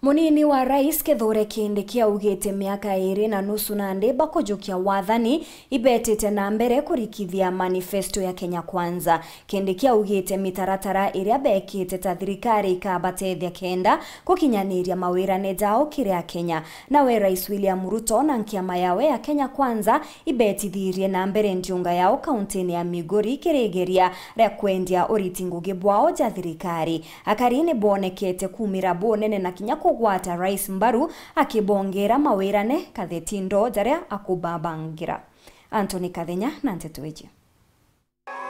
Munini wa rais Kithure Kindiki augite miaka 2.5 na ndeba kujukia wathani ibetete na mbere kurikithia manifesto ya Kenya Kwanza. Kindiki augite mitaratara iria bekite ta thirikari ikabatethia kenda kukinyaniria mawira nejao kiria Kenya. Nawe Rais William Ruto na nkiama yawe ya Kenya Kwanza ibetithirie na mbere ndiunga yao kauntini ya Migori kirigeria ria kwendia uriti ngugi bwao ja thirikari. Akarini bonekete kumira bonene na kinya kugwata Rais Mbaru akibongera mawirane kathetindo jaria akubabangira. Anthony Kathenya na Ntetueji.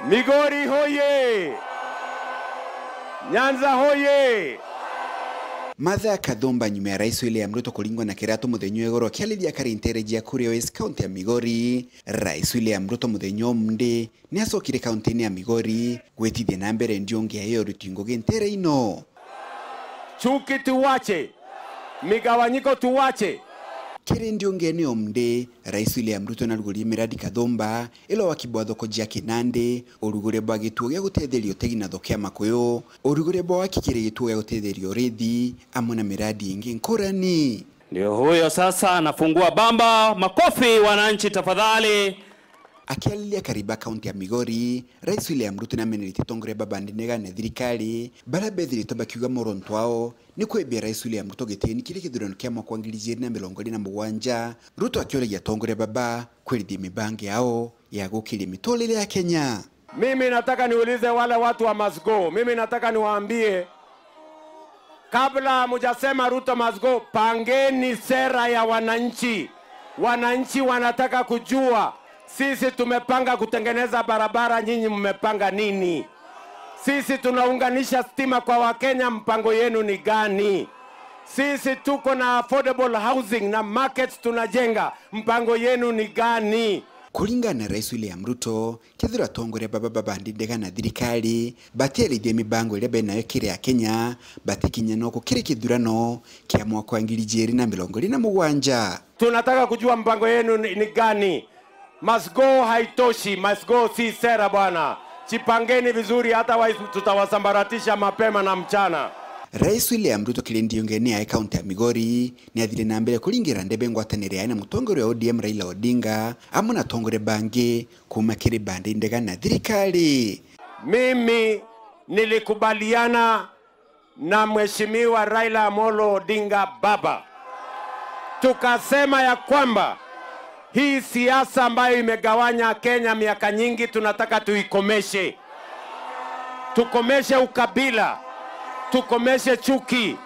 Migori hoye! Nyanza hoye! Martha Kathumba nyuma ya Rais William Ruto kulingwa na kirato muthenya igoro akiarĩria karintereji kuria West County ya Migori. Rais William Ruto muthenya mndi ni acokire kaunti ya Migori gwitithia na mbere ndionge ya uruti ngugi ntere ino. Chuki tuwache, migawanyiko tuwache. Kiri ndionge ni omde Rais William Ruto narugurie miradi Kathumba ilo wakibwa thoko jia Kinandi urugure bwa gituo gĩa gutetherio tegi na thoko ya Makuyu urugure bwa wakikire gituo gĩa gutetherio rithi amwe na miradi ingi nkurani. Ndio huyo sasa anafungua bamba. Makofi wananchi tafadhali. Akialilia kariba kaunti ya Migori, Rais William Ruto namenerete tongore babandinega na thirikari bara bethirite bakiuga moronto wao ni kwebia Rais William Ruto gitini kiri githurano kia mwaka wa 2027. Ruto akioregia tongore baba kwirithia mibango yao ya gukiria miturire ya Kenya. Mimi nataka niulize wale watu wa Masgo, mimi nataka niwaambie kabla mujasema Ruto Masgo, pangeni sera ya wananchi. Wananchi wanataka kujua sisi tumepanga kutengeneza barabara, nyinyi mmepanga nini? Sisi tunaunganisha stima kwa Wakenya, mpango yenu ni gani? Sisi tuko na affordable housing na markets tunajenga, mpango yenu ni gani? Kulingana na Rais William Ruto, kethira tongore baba babandindega na thirikari baterithie mibango iria benayo kire ya Kenya batikinya noko kire kithurano kia mwaka wa 2027. Tunataka kujua mpango yenu ni gani? Must go haitoshi, must go si sera bwana. Chipangeni vizuri, hata tutawasambaratisha mapema na mchana. Rais William Ruto kilindiongenia ya kaunti ya Migori ni athire na mbere kuringira ndebe ngwatanire ya na mutongori wa ODM Raila Odinga amwe na tongore bangi kuma kiri bandi ndega na thirikari. Mimi nilikubaliana na Mheshimiwa Raila Amolo Odinga baba, tukasema ya kwamba hii siasa ambayo imegawanya Kenya miaka nyingi tunataka tuikomeshe. Tukomeshe ukabila, tukomeshe chuki,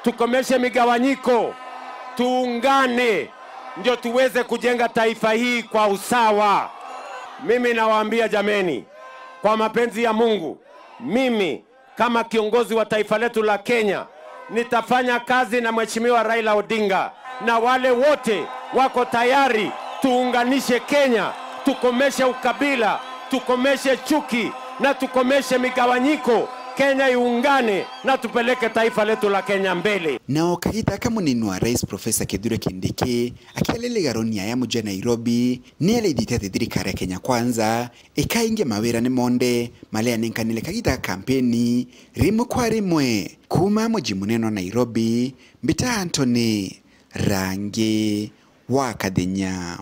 tukomeshe migawanyiko, tuungane ndio tuweze kujenga taifa hii kwa usawa. Mimi nawaambia jameni, kwa mapenzi ya Mungu, mimi kama kiongozi wa taifa letu la Kenya nitafanya kazi na Mheshimiwa Raila Odinga na wale wote wako tayari tuunganishe Kenya, tukomeshe ukabila, tukomeshe chuki na tukomeshe migawanyiko. Kenya iungane na tupeleke taifa letu la Kenya mbele. Nao kagita kamunini wa Rais Profesa Kithure Kindiki akialele garonia ya muji Nairobi nieleithite ati thirikari ya Kenya Kwanza ikaingia mawira ni monde malia nenkanile kagita kampeni rimwe kwa rimwe kuma muji munene wa Nairobi. Mbita Anthony Rangi wa Kathenya.